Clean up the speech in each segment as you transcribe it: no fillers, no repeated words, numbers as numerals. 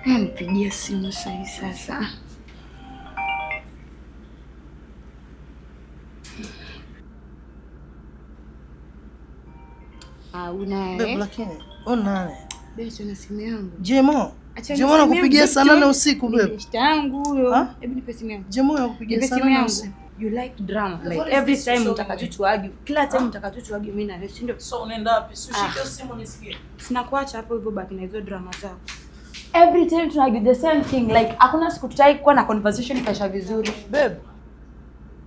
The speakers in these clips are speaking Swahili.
Nipigia simu sahi sasa. Ah, Babe, unaye? lakini una nani? Babe, na simu yangu. Jemo. Acha Jemo anakupigia saa 8 usiku Ni babe. beshte yangu huyo. Ha? Hebu nipe simu yangu. Jemo anakupigia Nipe saa simu 8 yangu. usiku. You like drama. What Like is every this time showing mtaka me? tu tuargue. Kila time mtaka tu tuargue mimi na wewe, si ndio? So unaenda wapi? Si ushike simu nisikie. Sina kuacha hapo hivyo, baki na hizo drama zako. Every time tuna argue the same thing. Like hakuna siku tutai kuwa na conversation ikaisha vizuri. Babe.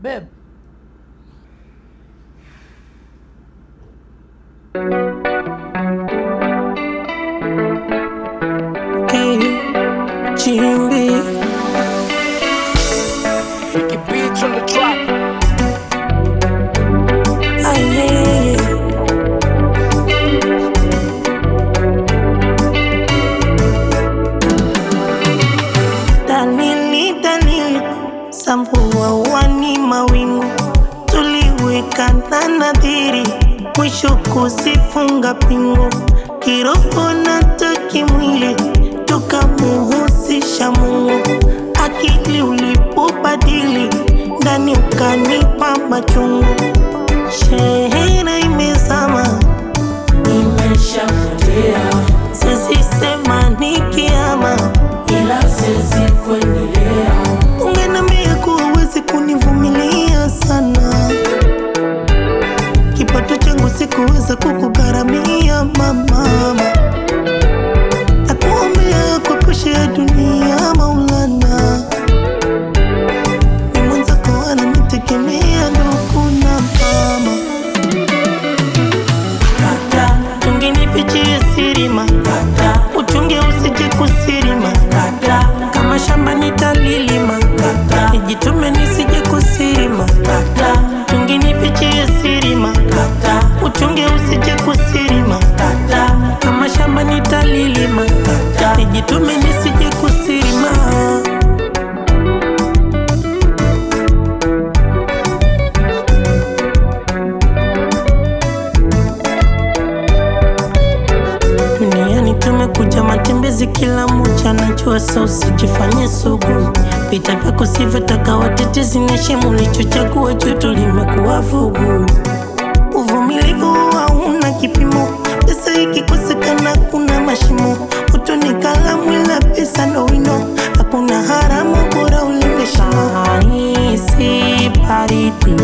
Babe. Chimbi. Ricky Beats on the track. Aye. Dalili, dalili za mvua wani mawingu tuliweka na nadhiri, mwisho kuzifunga pingu, kiroho na kimwili tukamuhusisha Mungu, akili ulipobadili ndani ukanipa machungu, shehena imezama Imeshapotea, siwezi sema ni kiama. ila siwezi kuendelea. Ungeniambia kuwa huwezi kunivumilia sana, kipato changu sikuweza kukugharamia mama, nakuombea kuepusha ya dunia Maulana, ni mwenzako ananitegemea ndugu na mama, Kata, tungenifichie sirima, kata, uchunge usije kusirima, kata, kama shamba nitalilima, kata, nijitume nisije kusirima, kata, tungenifichie sirima kata, uchunge usije kusirima, kata, kama shamba nitalilima, kata. nijitume nisije kusirima. Duniani tumekuja matembezi, kila mmoja anajua, so usijifanye sugu. Vita vyako sivyotaka watetezi, niheshimu ulichochagua, joto limekuwa vugu. Uvumilivu hauna kipimo, pesa ikikosekana kuna mashimo. Utu ni kalamu ila pesa ndo wino, hakuna haramu, bora ulinde shimo. Nahisi baridi,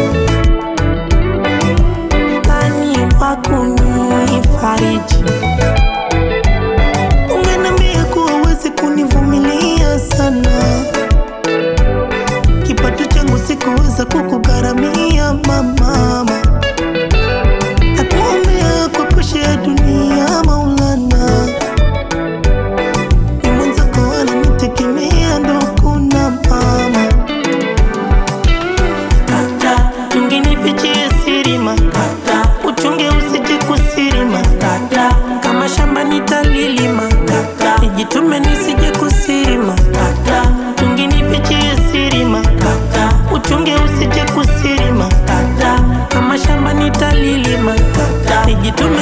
Nani wa kunifariji? Ungeniambia kuwa huwezi kunivumilia sana, kipato changu sikuweza kukugharamia mama, nakuombea kuepusha ya dunia Maulana, ni mwenzako ananitegemea ndugu na mama, kata, tungenifichie sirima, kata, uchunge usije kusirima, kata, kama shamba nitalilima, kata, nijitume nisije kusirima, kata, tungenifichie sirima, kata, uchunge usije kusirima, kata, kama shamba nitalilima, kata. nijitume.